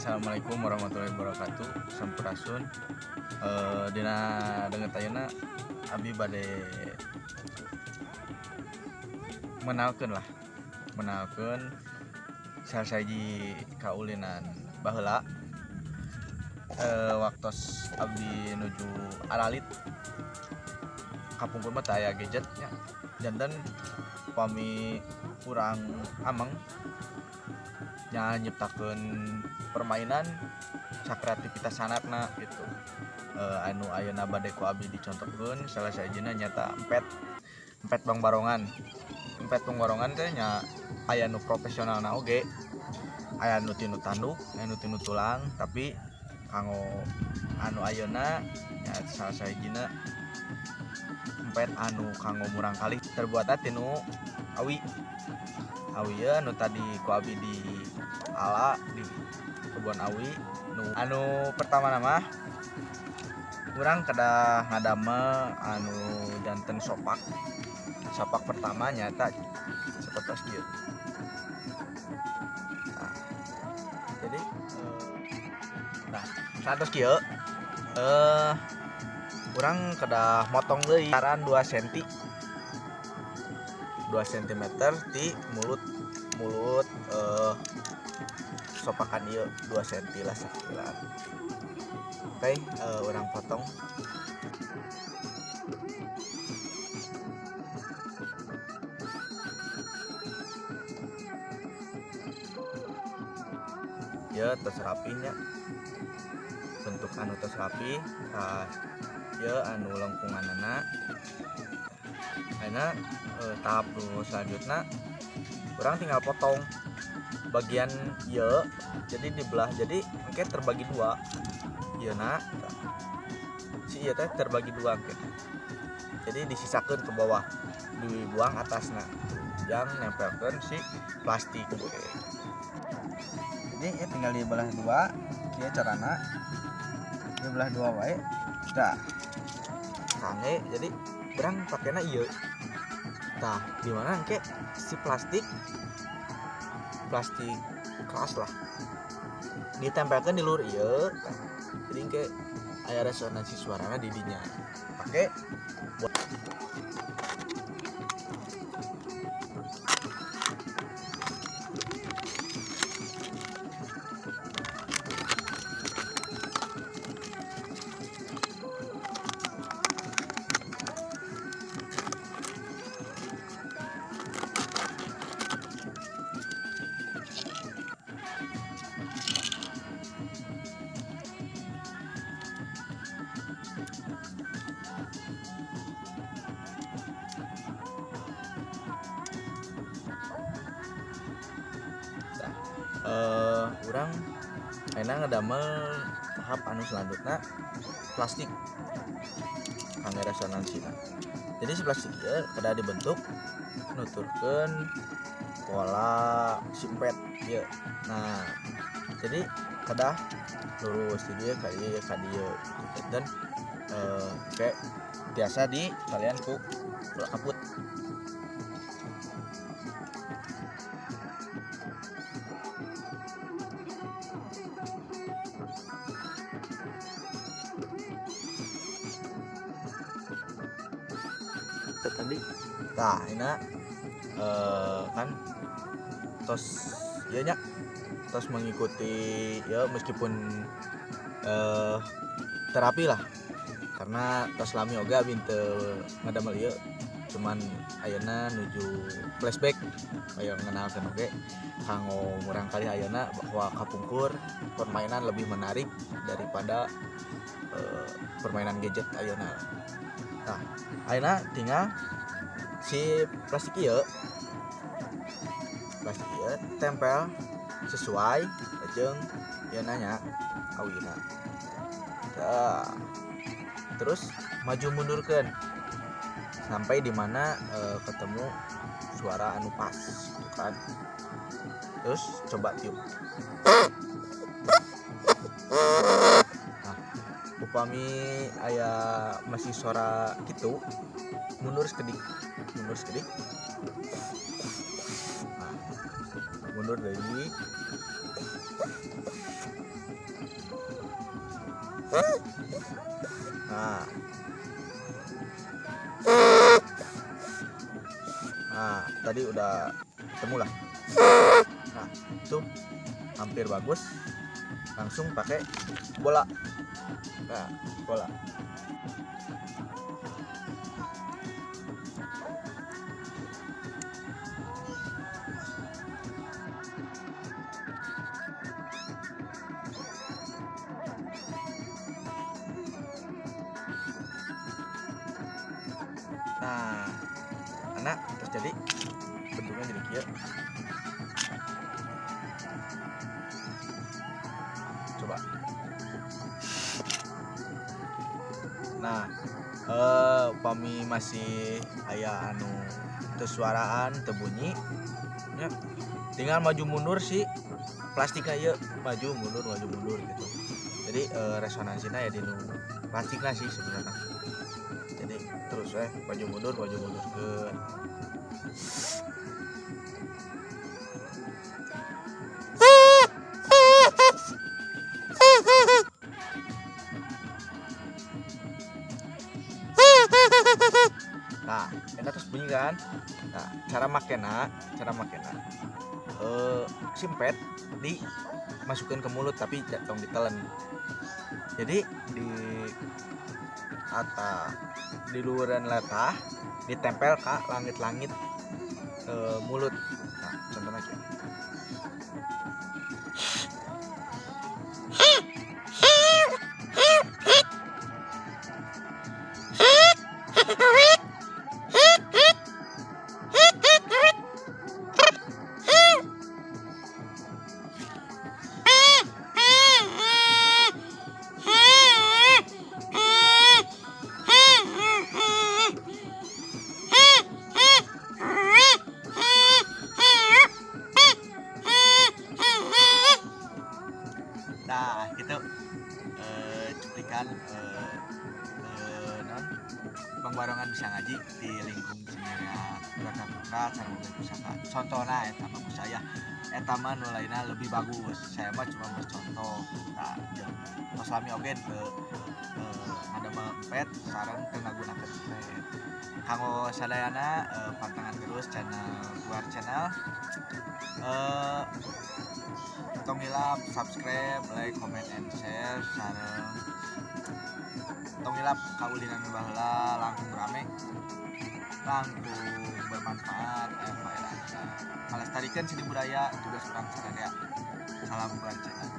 Assalamualaikum warahmatullahi wabarakatuh. Sampurasun. Dina danget ayeuna abi bade menalkeun lah. Menalkeun salah sahiji kaulinan baheula. Waktos abdi nuju aralit kapungkur mah teu aya gadget nya. Janten pami urang ameng nya nyiptakeun permainan sakreativitas sanatna gitu. Anu ayeuna bade ku abdi dicontohkeun salah sahijina nyata empet bangbarongan. Empet bangbarongan teh nya aya nu profesionalna oge. Aya nu tinu tanduk, aya nu tinu tulang, tapi kanggo anu ayeuna nya salah sahijina empet anu kanggo murangkalih terbuatna tinu awi. Awi ye anu tadi ku abi di ala di kebun awi. Nu anu pertama nama urang kedah ngadamel anu janten sopak. Sopak pertama nyata sapertos ieu. Nah, jadi nah satos kieu urang kedah motong deui kisaran 2 cm. 2 cm di mulut sopakan ieu 2 cm lah sakilan. Oke, urang potong. Ya tos rapihnya. Bentuk anu tos rapi, tah ieu anu lengkunganana. Ayeuna tahap nu selanjutna urang tinggal potong bagian ieu, jadi dibelah, jadi engke terbagi dua. Ieu na si ieu teh terbagi dua engke. Jadi disisakeun ke bawah, dibuang atasna yang nempelkeun si plastik. Jadi ya tinggal dibelah dua, kieu carana. Dibelah dua wae. Tah. Kangge jadi berang pakena ieu. Tah, di mana engke si plastik keras lah. Ditempelkeun di luhur ieu. Tah. Jadi engke aya resonansi suarana di dinya. Pake buat urang ayeuna ngedamel tahap anu selanjutna plastik kangge resonansina. Jadi si plastik ieu kedah dibentuk nuturkeun pola si empet ieu. Nah, jadi kedah lurus di dieu ka dieu ka dieu gitu. Dan kayak biasa di kalian ku kaput. Tadi tah ini kan tos ieu nya tos mengikuti ya meskipun terapi lah karena tos lami oge abi teu ngadamel ieu, cuman ayeuna nuju flashback aya ngenalkeun oge kanggo murangkalih ayeuna bahwa kapungkur permainan lebih menarik daripada permainan gadget ayeuna. Nah, ayeuna tinggal si plastik ieu tempel sesuai jeung ieu nanya awina. Tah. Terus maju mundurkeun sampai di mana ketemu suara anu pas gitu kan. Terus coba tiup. Nah, upami aya masih suara gitu mundur sekedik. Nah, mundur deui. Nah. Nah, tadi udah ketemu lah. Nah, itu hampir bagus. Langsung pakai bola. Nah, bola. Nah, anak terus jadi bentuknya jadi kieu. Coba. Nah, upami masih aya anu teu suaraan, teu bunyi, ya. Tinggal maju mundur si plastiknya ieu, maju mundur gitu. Jadi resonansinya ya di nu plastikna sih sebenarnya. Jadi terus maju mundur ke. Nah, enak terus bunyi kan. Nah, cara makena simpet dimasukkan ke mulut tapi tong ditelen. Jadi di atas di luaran letah ditempel ke langit-langit mulut. Nah, contohnya kayak. Nah, itu cuplikan non Bang Barongan bisa ngaji di lingkung sendirian keluarga putra sareng mobil pusaka. Contohna eta mah ku saya, eta mah nu lainna lebih bagus. Saya mah cuma bercontoh. Nah, jeung tos lami oge teu ngadamel empet sareng teu ngagunakeun empet. Kanggo sadayana pantangan terus channel Guar Channel. Tong hilap subscribe, like, comment, and share sareng tong hilap kaulinan baheula langkung rame, langkung bermanfaat, faedahna. Ngalestarikeun seni budaya tugas urang sadaya. Salam Guar Channel.